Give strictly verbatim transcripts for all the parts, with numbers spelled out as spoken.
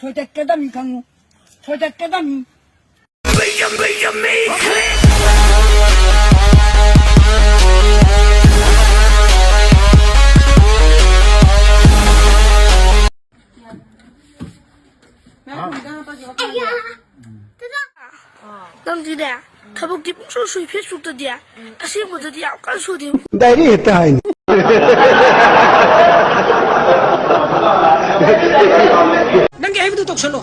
ꯁꯣꯏꯗꯠꯀꯗꯝꯅꯤ ꯈꯪꯉꯨ꯫ ꯁꯣꯏꯗꯠꯀꯗꯝꯅꯤ꯫ ꯅꯪꯗꯤꯅꯦ, ꯊꯕꯛꯇꯤ ꯄꯨꯡꯁꯨ ꯁꯨꯏ, Facebookꯇꯗꯤ꯫ ꯑꯁꯦꯡꯕꯗꯗꯤ ꯌꯥꯝ ꯀꯟꯅ ꯁꯨꯗꯦ꯫ ꯗꯥꯏꯔꯤ ꯍꯦꯛꯇ ꯍꯥꯏꯅꯤ꯫ ꯅꯪꯒꯤ ꯍꯩꯕꯗꯨ ꯇꯧꯁꯜꯂꯣ꯫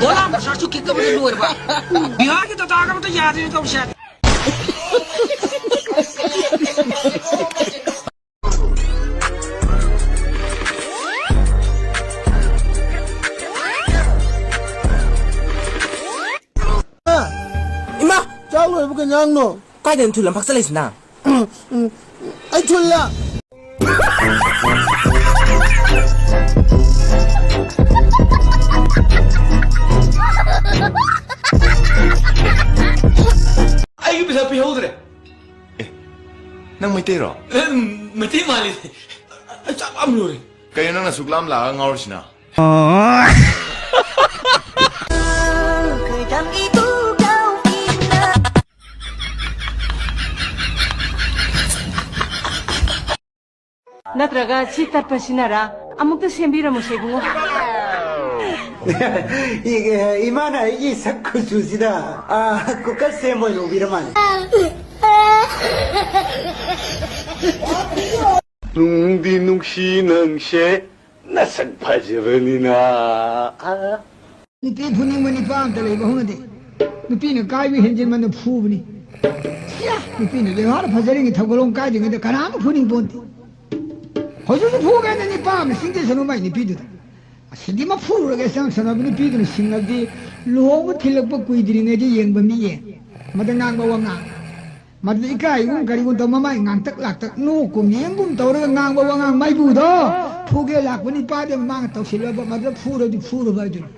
ꯕꯣꯂꯥ ꯃꯁꯥꯁꯨ ꯀꯤꯛ ꯑꯃꯗ ꯂꯣꯏꯔꯕ꯫ ꯕꯤꯍꯥꯔꯒꯤ ꯇꯥꯇꯥꯒ ꯑꯃꯇ ꯌꯥꯗ꯭ꯔꯦ ꯇꯧꯔꯤꯁꯦ꯫ ꯏꯃꯥ! ꯆꯥꯛ ꯂꯣꯏꯕ ꯀꯩ ꯏꯟꯖꯥꯡꯅꯣ? ꯀꯥꯏꯗꯅꯣ ꯊꯨꯜ ꯑꯃ ꯐꯥꯛꯆꯜꯂꯛꯏꯁꯤꯅ? ꯎꯝ, ꯎꯝ, ꯑꯩ ꯊꯨꯜꯂ? ꯑꯩꯒꯤ ꯄꯩꯁꯥ ꯄꯤꯍꯧꯗ꯭ꯔꯦ꯫ ꯑꯦ, ꯅꯪ ꯃꯩꯇꯩꯔꯣ? ꯑꯦ, ꯃꯩꯇꯩ ꯃꯥꯜꯂꯤ꯫ ꯑꯩ ꯆꯥꯛ ꯂꯥꯝ ꯂꯣꯏꯔꯦ꯫ ꯀꯩꯅꯣ ꯅꯪꯅ ꯁꯨꯛ ꯂꯥꯝ ꯂꯥꯛꯑꯒ ꯉꯥꯎꯔꯤꯁꯤꯅ? ꯅꯠꯇ꯭ꯔꯒ ꯁꯤ ꯇꯠꯄ ꯁꯤꯅꯔꯥ? ꯑꯃꯨꯛꯇ ꯁꯦꯝꯕꯤꯔꯝꯃꯨꯁꯦ, ꯏꯕꯨꯡꯉꯣ꯫ ꯏꯃꯥꯅ ꯑꯩꯒꯤ ꯁꯛ ꯀꯨꯆꯨꯁꯤꯗ, ꯑ, ꯀꯨꯀꯔ ꯁꯦꯝ ꯑꯣꯏꯅ ꯎꯕꯤꯔ ꯃꯥꯜꯂꯦ꯫ ꯅꯨꯡꯗꯤ ꯅꯨꯡꯁꯤ ꯅꯪꯁꯦ, ꯅꯁꯛ ꯐꯖꯕꯅꯤꯅ꯫ ꯑ꯫ ꯅꯨꯄꯤ ꯐꯨꯅꯤꯡꯕ ꯅꯤꯄꯥ ꯑꯝꯇ ꯂꯩꯕ ꯍꯧꯅꯗꯦ꯫ ꯅꯨꯄꯤꯅ ꯀꯥꯏꯕ ꯍꯦꯟꯖꯤꯟꯕꯅ ꯐꯨꯕꯅꯤ꯫ ꯁꯤꯌꯥ! ꯅꯨꯄꯤꯅ ꯕꯦꯕꯥꯔ ꯐꯖꯔꯤꯉꯩ, ꯊꯧꯒꯜꯂꯣꯟ ꯀꯥꯏꯗ꯭ꯔꯤꯉꯩꯗ ꯀꯅꯥꯝ ꯐꯨꯅꯤꯡ ꯄꯣꯟꯇꯦ꯫ ꯍꯧꯖꯤꯛꯁꯨ ꯐꯨꯒꯦꯅ ꯅꯤꯄꯥ ꯑꯃ ꯆꯤꯡꯗ ꯁꯅꯨ ꯃꯥꯏ ꯅꯨꯄꯤꯗꯨꯗ꯫ ꯑꯁꯤꯗꯤ ꯃꯐꯨꯔꯨꯔꯒꯦ ꯆꯪ ꯁꯅꯕ ꯅꯨꯄꯤꯗꯨꯅ ꯁꯤꯡꯉꯕꯗꯤ ꯂꯨꯍꯣꯡꯕ ꯊꯤꯜꯂꯛꯄ ꯀꯨꯏꯗ꯭ꯔꯤꯉꯩꯗ ꯌꯦꯡꯕ ꯃꯤ ꯌꯦꯡ꯫ ꯃꯗ ꯉꯥꯡꯕ ꯋꯥꯉꯥꯡ꯫ ꯃꯗꯨꯗ ꯏꯀꯥꯏꯒꯨꯝ ꯀꯔꯤꯒꯨꯝ ꯇꯧ ꯃꯃꯥꯏ ꯉꯥꯡꯇꯛ ꯂꯥꯛꯇꯛ ꯅꯣꯛꯀꯨꯝ ꯌꯦꯡꯒꯨꯝ ꯇꯧꯔꯒ ꯉꯥꯡꯕ ꯋꯥꯉꯥꯡ ꯃꯥꯏꯕꯨꯗꯣ ꯐꯨꯒꯦ ꯂꯥꯛꯄ ꯅꯤꯄꯥꯗꯤ ꯃꯃꯥꯡ ꯇꯧꯁꯤꯜꯂꯕ ꯃꯗꯨꯗ ꯐꯨꯔꯗꯤ ꯐꯨꯔꯕ ꯍꯥꯏꯗꯨꯅꯤ꯫